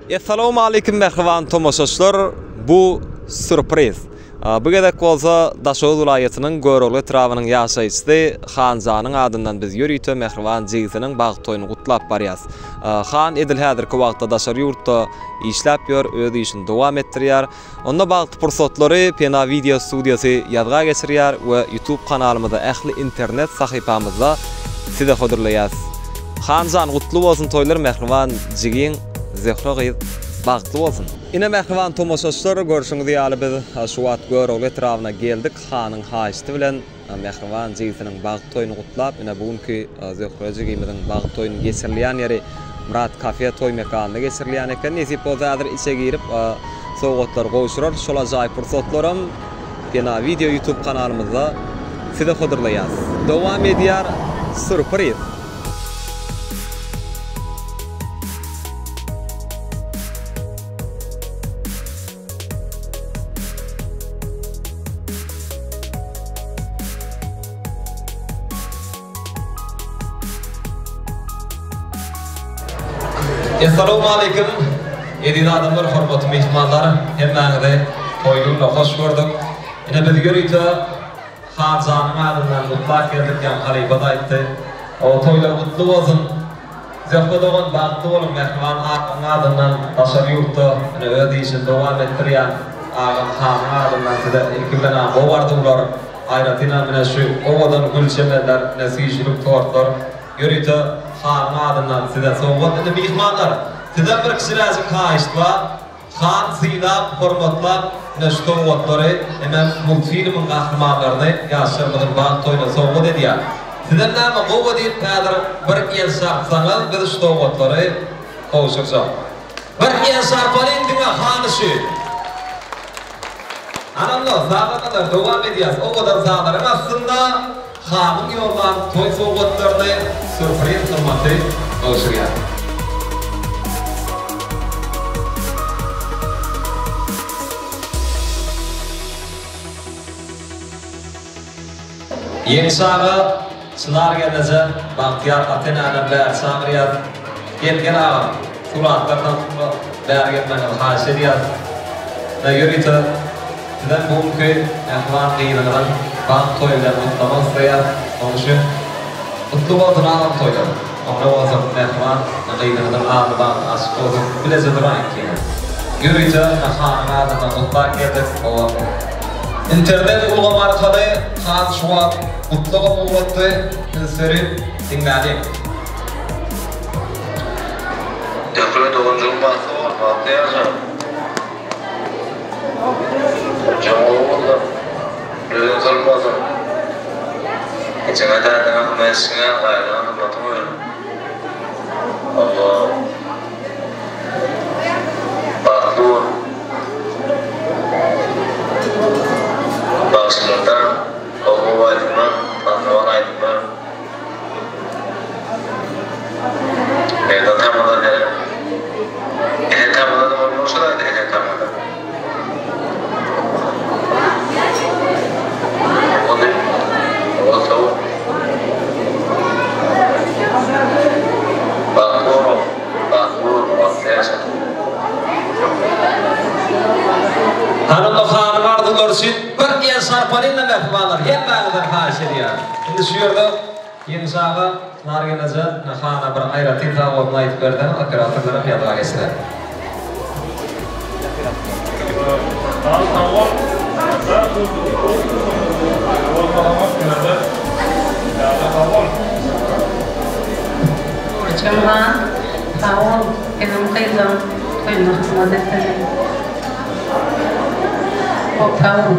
Essalawmaleýkim mähriban tomaşaçylar bu sürpriz. Bu gezek bolsa Daşoguz welaýatynyň Görogly etrabynyň ýaşaýjysy Hanjanyň adyndan biz ýörite mähriban jigisiniň bagt toýuny gutlap barýas. Han edil häzirki wagtda daşary ýurtda işläp ýör, öz işini dowam etdirýär. Onda bagtly pursatlary Pena Wideo studiýasy ýazga geçirýär we YouTube kanalymyzda ähli internet sahypamyzda size hödürleýäs. Hanjan gutly bolsun toýlar mähriban jigiň Zöhre gyz bagtly bolsun. Ine mähriban tomaşaçylar görşüňiz ýaly biz şu wagt Görogly etrabyna geldik hanyň haýyşty bilen Mähriban jigisiniň bagt toýuny gutlap, ine bu günki Zöhre jigimiziň bagt toýunyň geçirilýän ýeri Myrat kafe toý mekanynda geçirilýän eken. Nesip bolsa häzir içe girip sowgatlary gowşurarys. Şol ajaýyp pursatlaram Pena Video YouTube kanalymyzda size hödürleýäs. Dowam edýär sürpriz. Essalawmaleýkim eziz adamlar hormatly myhmanlar hemmäňizi toý gününe hoş gördük. Ine biz ýörite Hanjanyň adyndan gutlap geldik ýaňy halypa-da aýtdy. O toýlar gutly bolsun. Zöhre dogan bagtly boluň mähriban agaň adyndan daşary ýurtda ine öz işini dowam etdirýän agam Hanyň adyndan size ilki bilen-ä gowy arzuwlar aýratynam ine şu owadan gül çemenler ine süýjülik tortlar ýörite Hanyň adyndan size sowgat indi myhmanlar sizden bir kiçiräjik haýyşt bar Han sylap, hormatlap, ine şu sowgatlary hemem multfilmiň gahrymanlaryny ýaşlarymyzyň bagt toýuna sowgat edýär. Sizem näme gowy diýip häzir bir el çarpsaňyz biz şu sowgatlary gowşurjak. Bir el çarpalyň diňe Han üçin. Anamlar, sazandalar dowam edýäs owadan sazlaryň astynda. Hanyň ýollan toý sowgatlaryny sürpriz gymmaty gowşurýar. Ýeňiş aga, Çynar gelneje, Bagtyýar ata-enänem bäri çagyrýas. Gel, gel agam, suratlardan soňra bäri gelmegiňizi haýyş edýäs. Ine, ýörite Sizem bu günki mähriban gyzyňyzyň bagt toýy bilen gutlamak isleýäs. Şonuň üçin gutly bolsun agam toýlar. Oňly bolsun mähriban gyzyňyzyň alny bagty açyk bolsun. Bileje duraýyň kine. Ýörite Hanyň adyndan gutlap geldik. Hawa. Internet ulgamy arkaly Han şu wagt gutlagam ugratdy. Üns berip diňläliň. Döwlet doganjygym bagtly bol, bagtly ýaşa. Hojaň gowy bolsun, ýüzüň solmasyn. Ejeňe dädeňe hyzmat etşiňe gaýynyňa hyzmatyň öýün. Allah. Bagtly bol. Bagşylardan gowy gowy aýdymlar, pantawan aýdymlar. Merdan tamada nere? Esen tamada da bolmaly şol aýda Esen tamada. Ony ol towuk. Bagtly boluň, bagtly boluň, bagtly ýaşaň. Hany onda hanym arzuwlary üçin bir el şarpalyňda mähribanlar hemmäňizden haýyş edýärin. Indi şu ýerde Ýeňiş aga, Nargin eje, Hana bir aýratyn sag bolsun aýdyp berseňiz operatorlaram ýazga geçirer. Nurjan han, sag bol, biziň gyzlaň toýuna hyzmat etseň. Sag bol.